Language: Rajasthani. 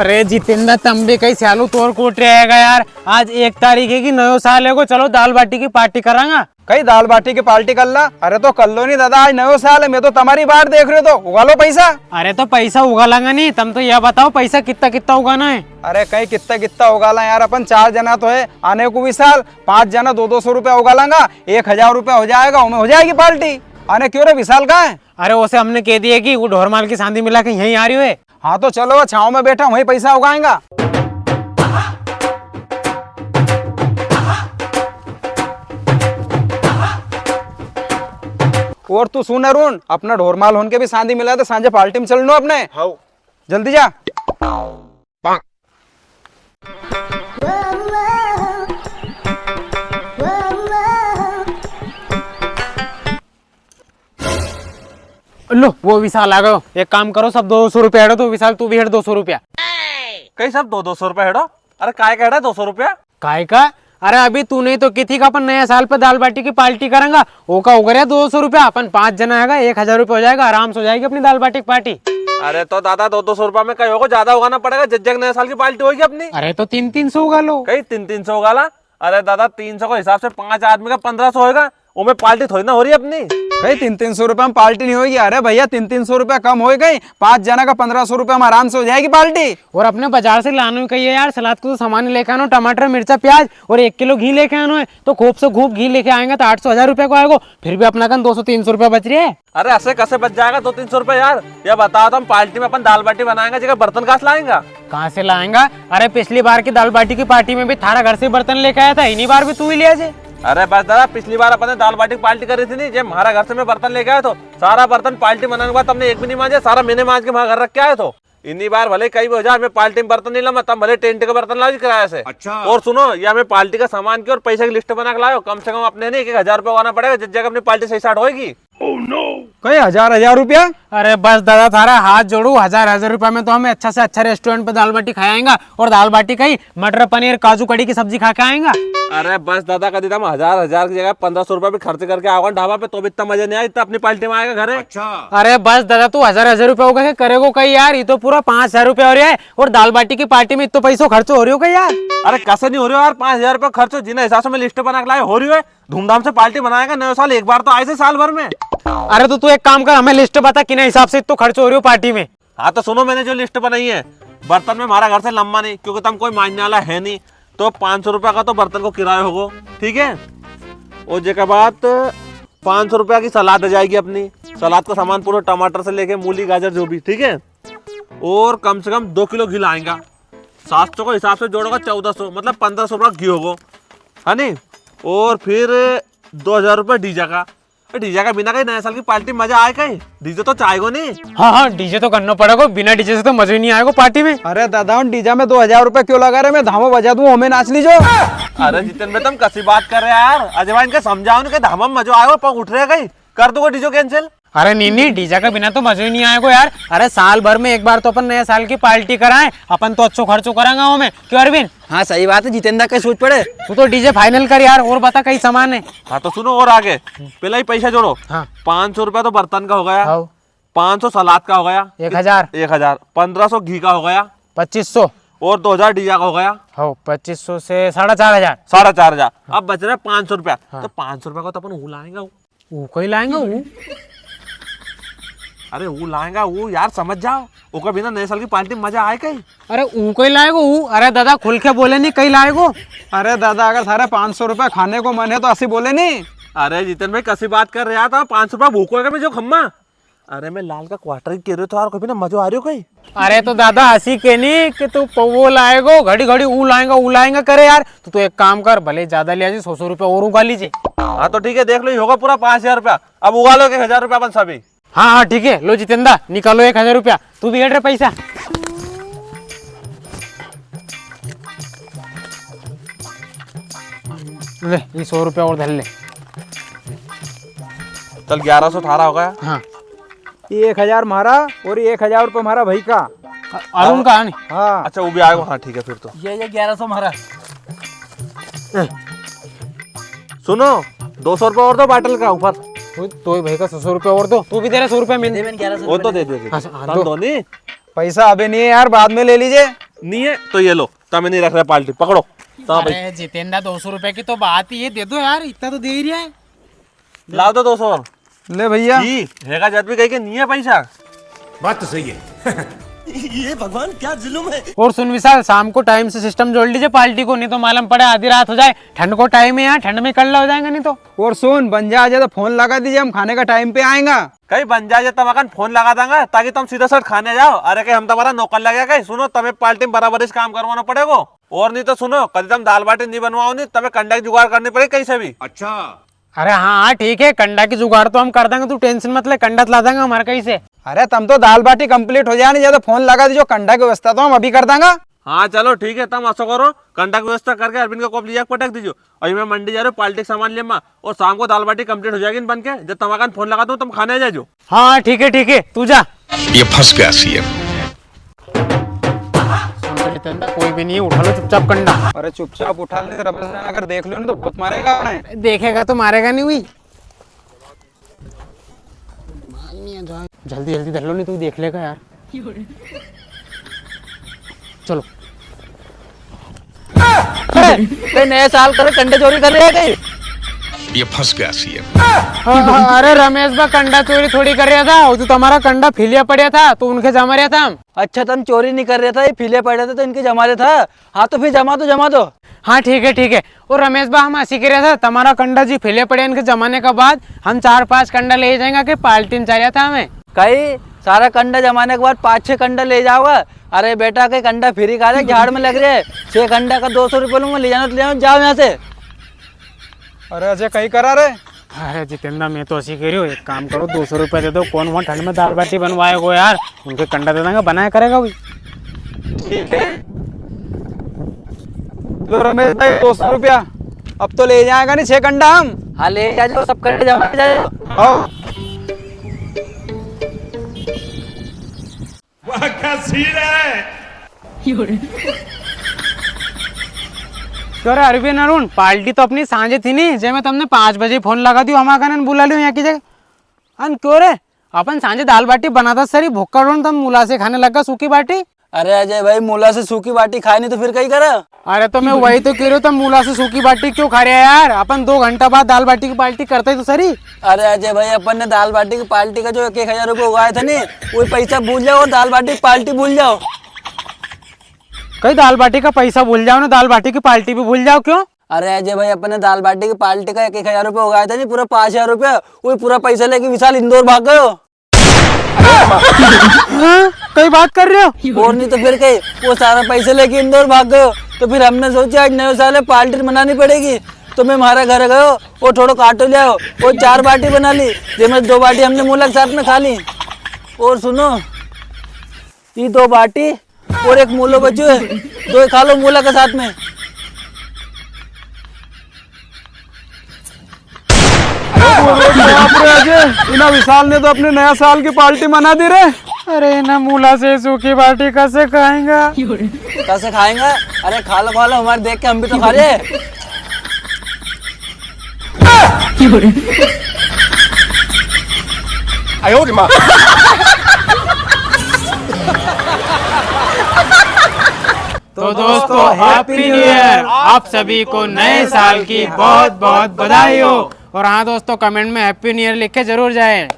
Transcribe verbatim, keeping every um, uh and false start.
अरे जितेंद्र, तम भी कई स्यालू तोर कोट रे आएगा यार। आज एक तारीख है कि नयो साल है को, चलो दाल बाटी की पार्टी करांगा। कई दाल बाटी की पार्टी कर ला? अरे तो कर लो नी दादा, आज नयो साल है, मैं तो तमारी बाट देख रहे तो उगा लो पैसा। अरे तो पैसा उगा लांगा नी, तम तो या बताओ पैसा कित्ता कित्ता उगाना है? अरे कई कित्ता कित्ता उगा ला यार, अपन चार जना तो है, आने को भी साल, पांच जना दो दो सौ रुपया उगा लांगा, एक हजार रुपया हो जाएगा, उमें हो जाएगी पार्टी। अने क्यों रे, विशाल कहाँ है? अरे, उसे हमने कह दिया कि वो ढोरमाल की सांदी मिला के यहीं आ रही है। हाँ, तो चलो, वो छाँव में बैठा, वहीं पैसा उगाएगा। और तू सुन अरुण, अपना ढोरमाल होन के भी सांदी मिला, तो सांझे पार्टी में चलनो अपने। हाँ। जल्दी जा। लो, वो विशाल आ गयो। एक काम करो, सब दो सौ रुपया हेड़ो, तो विशाल तू भी हेड़ दो सौ रुपया। कई सब दो दो सौ रुपया हेड़ो? अरे काय का हेड़ा दो सौ रुपया? काय का? अरे अभी तूने ही तो की थी कि अपन नया साल पे दाल बाटी की पार्टी करेंगा। ओका उगरिया दो सौ रुपया, अपन पांच जना आएगा, एक हजार रुपया हो जाएगा, आराम से हो जाएगी अपनी दाल बाटी की पार्टी। अरे तो दादा, दो दो सौ रुपया में कई होगा, ज्यादा उगाना पड़ेगा, जब जग नया साल की पार्टी होगी अपनी। अरे तो तीन तीन सौ उगा लो। कई तीन तीन सौ उगा ला? अरे दादा, तीन सौ के हिसाब से पांच आदमी का पन्द्रह सौ होएगा, उमें पार्टी थोड़ी ना हो रही अपनी। कई तीन तीन सौ रुपया में पार्टी नहीं होगी? अरे भैया, तीन तीन सौ रुपया कम हो गई, पांच जना का पन्द्रह सौ रुपया में आराम से हो जाएगी पार्टी। और अपने बाजार से लानो ही कई है यार, सलाद को तो सामान ही लेके आनो, टमाटर, मिर्चा, प्याज और एक किलो घी लेके आनो है, तो खूब से खूब घी लेके आएंगे तो आठ सौ, हजार रुपया को आएगो, फिर भी अपना कन दो सौ तीन सौ रुपया बच रहे है। अरे ऐसे कैसे बच जाएगा दो तीन सौ रुपया यार? ये बताओ, तो हम पार्टी में अपन दाल बाटी बनाएंगे, जगह बर्तन कहाँ से लाएंगा? कहाँ से लाएंगा? अरे पिछली बार की दाल बाटी की पार्टी में भी थारा घर से बर्तन लेके आया था, इन्हीं बार भी तू ही ले आजे। अरे बस दादा, पिछली बार अपन ने दाल बाटी की पार्टी करी थी नी, जे म्हारा घर से मैं बर्तन लेके आया तो सारा बर्तन पार्टी बनाने के बाद तमने एक भी नहीं मांजे, सारा मैंने मांज के म्हारा घर रख के आया तो। इन्हीं बार भले कई भी हो जाए, मैं पार्टी में बर्तन नहीं लाऊंगा, तम भले टेंट के बर्तन लाओ जी किराया से। अच्छा। और सुनो, ये हमें पार्टी का सामान की और पैसे की लिस्ट बना के लाओ, कम से कम अपने नहीं एक एक हजार रुपया उगाना पड़ेगा, जब जग अपनी पार्टी सही स्टार्ट होएगी। कई हजार हजार रुपया? अरे बस दादा, थारा हाथ जोड़ू, हजार हजार रुपया में तो हमें अच्छा से अच्छा रेस्टोरेंट पे दाल बाटी खाएंगा, और दाल बाटी कई, मटर पनीर काजू कड़ी की सब्जी खा के आएंगा। अरे बस दादा, कदी तम हजार हजार की जगह पन्द्रह सौ रुपया भी खर्च करके आओगा ढाबा पे, तो भी इतना मजा नहीं आया, इतना अपनी पार्टी में आएगा घरे। अच्छा। अरे बस दादा, तू हजार हजार रुपया होगा के करेगो कई यार, ये तो पूरा पांच हजार रुपया हो रहा है, और दाल बाटी की पार्टी में इतना पैसो खर्चो हो रही हो कई यार? अरे कसे नहीं हो रही हो यार, पांच हजार रुपया खर्चो, जिना हिसाब से मैं लिस्ट बना के लाया, हो रही है। धूमधाम से पार्टी बनाएगा, नयो साल एक बार तो आए से साल भर में। अरे तो तू एक काम कर, हमें लिस्ट बता किना हिसाब से इतना खर्चो हो रही हो पार्टी में। हाँ तो सुनो, मैंने जो लिस्ट बनाई है, बर्तन में हमारा घर से लम्बा नहीं, क्योंकि तम कोई मांजने वाला है नहीं, तो पाँच सौ रुपया का तो बर्तन को किराया होगो, ठीक है। और जेका बाद पाँच सौ रुपया की सलाद आ जाएगी अपनी, सलाद का सामान पूरा टमाटर से लेके मूली गाजर जो भी, ठीक है। और कम से कम दो किलो घी लाएंगा, सात सौ के हिसाब से जोड़ोगा चौदह सौ, मतलब पन्द्रह सौ रुपया घी होगो, है नी। और फिर दो हजार रुपया डीजे का, ए, डीजे का बिना कई नया साल की पार्टी में मजा आए कई? डीजे तो चाहेगो नी। हाँ, हाँ, डीजे तो करनो पड़ेगो, बिना डीजे से तो मजो ही नहीं आएगो पार्टी में। अरे दादा, उन डीजे में दो हजार रुपया क्यों लगा रहे? मैं धामो बजा दूं, हमें नाच लीजो। अरे जितेन भाई, तम कसी बात कर रहे यार? अजय भाई, इनके समझाओ नी, के धामा में मजो आएगो, पग उठ रहे कई? कर दूंगा डीजे cancel। अरे नी, नी, डीजे के बिना तो मजो ही नहीं आएगो यार। अरे साल भर में एक बार तो अपन नया साल की पार्टी कराएं, अपन तो अच्छो खर्चो करांगा हमें। क्यों अरविंद? हाँ, सही बात है, जितेंद्र का सोच पड़े। तू तो डीजे final कर यार, और बता कई सामान है। हाँ, तो सुनो और आगे, पहला ही पैसा जोड़ो। हाँ। पाँच सौ रुपया तो बर्तन का हो गया, हाँ। पाँच सौ सलाद का हो गया, एक हजार। एक हजार, पन्द्रह सौ घी का हो गया, पच्चीस सौ। और दो हजार डीजे का हो गया। हाँ, पच्चीस सौ से साढ़े चार हजार। साढ़े चार हजार। हाँ। अब बच रहा है पाँच सौ रुपया। हाँ। तो पाँच सौ रुपया का तो अपन वो लाएंगे, वो। वो कई लाएंगे वो? अरे वो लाएंगा वो, यार समझ जाओ, ओका बिना नए साल की पार्टी में मजा आए कई? अरे वो कई लाएगो वो? अरे दादा खुल के बोले नी, कई लाएगो? अरे दादा, अगर थारे पाँच सौ रुपया खाने को मन है तो असी बोले नी। अरे जितेन भाई, कसी बात कर रहे यार, तो पाँच सौ रुपया भूखो है क्या मैं जो खम्मा? अरे मैं लाल का quarter की कह रहे हो तो यार, कोई भी ना मजो आ रही हो कई? अरे तो दादा असी के नी कि तू पौवो लाएगो, घड़ी घड़ी ऊ लाएगा, ऊ लाएगा करे यार। तू तो एक काम कर, भले ज्यादा ले आजे, सौ सौ रुपया और उगा लीजे। हाँ तो ठीक है, देख लो, ये होगा पूरा पाँच हजार रुपया। अब उगा लो एक हजार रुपया अपन सभी। हाँ, हाँ, ठीक है, लो जितेंद्र, निकालो एक हजार रुपया, तू भी हेड रे पैसा। ले, ये सौ रुपया और धर ले। चल, ग्यारह सौ थारा हो गया। हाँ। ये एक हजार म्हारा और ये एक हजार रुपया म्हारा भाई का। अ-, अरुण का है नी? हाँ। अच्छा, वो भी आएगा। हाँ, ठीक है फिर तो। ये, ये ग्यारह सौ म्हारा। सुनो, दो सौ रुपया और दो बाटल का ऊपर। वो तो भाई का सौ सौ रुपया और दो। तू भी दे रहा सौ रुपया में। दे मैंने ग्यारह सौ वो तो रुपया। दे दे, दे दे। हाँ, हाँ, तुम दो। दो नहीं। पैसा अभी नहीं है यार, बाद में ले लीजे। नी है तो ये लो, तमे नी रख रहे पार्टी, पकड़ो। हाँ भाई। अरे जितेंद्र, दो सौ रुपए की तो बात ही है, दे दो यार, इतना तो दे ही रहा है। लाओ तो दो सौ और। ले भैया। जी, हैगा जद भी कही के नी है पैसा। बात तो सही है। ये भगवान क्या जुल्म है। और सुन विशाल, शाम को टाइम से सिस्टम जोड़ लीजिए पार्टी को, नी तो मालूम पड़े आधी रात हो जाए। ठंड को टाइम है यार, ठंड में कल्ला हो जाएगा नी तो। और सुन, बन जाए तो फोन लगा दीजिए, हम खाने का टाइम पे आएंगा। कई बन जाए, तम अगन फोन लगा देंगा, ताकि तम सीधा सट खाने जाओ। अरे, कई हम तमारा नौकर लगे कई? सुनो, तमे पार्टी में बराबर इस काम करवाना पड़ेगो। और नी तो सुनो, कदी तम दाल बाटी नी बनवाओ नी, तमे कंडा की जुगाड़ करनी पड़ेगी कहीं से भी। अच्छा। अरे हाँ, हाँ, ठीक है, कंडा की जुगाड़ तो हम कर देंगा, तू tension मत ले, कंडा तो ला देंगा हमारे कहीं से। अरे, तम तो दाल बाटी complete हो जाए नी, ज्यादा फोन लगा दीजो, कंडा की व्यवस्था तो हम अभी कर देंगा। हाँ, चलो ठीक है, तम असो करो, कंडा की व्यवस्था करके अरविंद का कोप ले जाके पटक दीजो। अभी मैं मंडी जा रहे हूँ, पार्टी का सामान ले मा, और शाम को दाल बाटी complete हो जाएगी नी बन के, जब तमारा फोन लगा दूँ, तम खाने आ जाजो। हाँ, ठीक है, ठीक है, तू जा। ये फंस गया सीएम। कोई भी नहीं, उठा लो चुपचाप कंडा। अरे चुपचाप उठा ले, रमेश अगर देख लो ना तो बहुत मारेगा अपने। देखेगा तो मारेगा नी हुई। जल्दी जल्दी धर लो, नी तो देख लेगा यार। चलो। ए, कई नया साल करे कंडे चोरी कर रहे हैं कई? ये फंस गया सीएम। अ-, अ-, अरे रमेश बा, कंडा चोरी थोड़ी कर रहा था, वो तो तमारा कंडा फैल्या पड़ा था, तो उनके जमा रहा था हम। अच्छा, तम चोरी नी कर रहा था, ये फैल्या पड़ा था तो इनके जमा रहा था। हाँ, तो फिर जमा दो, जमा दो। हाँ, ठीक है, ठीक है। और रमेश बा, हम असी कह रहा था, तमारा कंडा जी फैल्या पड़ा, इनके जमाने का बाद हम चार पांच कंडा ले जाएंगा, के पार्टी में चाह रहा था हमें। कई सारा कंडा जमाने के बाद पाँच छह कंडा ले जाओगा? अरे बेटा, कई कंडा free का रे, झाड़ में लग रहे। छह कंडा का दो सौ रुपये लूंगा, ले जाना तो ले जाओ, जाओ यहाँ से। अरे अजय, कई करा रे? अरे जितेंद्र, मैं तो असी कह रही हूँ, एक काम करो, दो सौ रुपया दे दो, कौन वहाँ ठंड में दाल बाटी बनवाएगो यार, उनके कंडा दे देंगे, बनाया करेगा भी। ठीक है। लो रमेश भाई, दो सौ रुपया। अब तो ले जाएगा नी छह कंडा हम? हाँ, ले जाओ, सब कंडे जमा जाओ। आओ। वाह, क्या सीन है। क्यों रे अरविंद अरुण, पार्टी तो अपनी सांझे थी नी, जे मैं तमने पाँच बजे फोन लगा दियो, हमारा कने बुला लियो यहाँ की जगह। अन क्यों रे, अपन सांझे दाल बाटी बनाता सरी, भूखा रोन तम मूला से खाने लगा सूखी बाटी। अरे अजय भाई, मूला से सूखी बाटी खाए नी तो फिर कई करा? अरे तो मैं वही तो कह रहा हूँ, तम मूला से सूखी बाटी क्यों खा रहे हैं यार? अपन दो घंटा बाद दाल बाटी की पार्टी करता ही तो सरी। अरे अजय भाई, अपन ने दाल बाटी की पार्टी का जो एक एक हजार रुपये उगाया था नी, वो पैसा भूल जाओ और दाल बाटी की पार्टी भूल जाओ। कई दाल बाटी का पैसा भूल जाओ ना, दाल बाटी की पार्टी भी भूल जाओ, क्यों? अरे अजय भाई, अपन ने दाल बाटी की पार्टी का एक एक हजार रुपये उगाया था नी, पूरा पाँच हजार रुपये, वो पूरा पैसा लेके विशाल इंदौर भाग गयो। हाँ? कई बात कर रहे हो? और नी तो फिर कई, वो सारा पैसा लेके इंदौर भाग गयो। तो फिर हमने सोचा आज नयो साल है, पार्टी मनानी पड़ेगी। तो मैं म्हारा घर गयो, वो थोड़ो आटो ले आयो, वो चार बाटी बना ली, जेमें दो बाटी हमने मूला के साथ में खा ली। और सुनो, ये दो बाटी और एक मूलो बच्यो है, दो ही खा लो मूला के साथ में। अरे बाप रे अजय, इना विशाल ने तो अपने नया साल की पार्टी मना दी रे। अरे इना मूला से सूखी बाटी कैसे खाएगा? कैसे खाएगा? अरे खा लो, खा लो, हमारे देख के हम भी तो खा रहे। आयो रे माँ। तो दोस्तों, Happy New Year। आप सभी को नए साल की बहुत बहुत बधाई हो। और हाँ दोस्तों, comment में Happy New Year लिख के जरूर जाएं।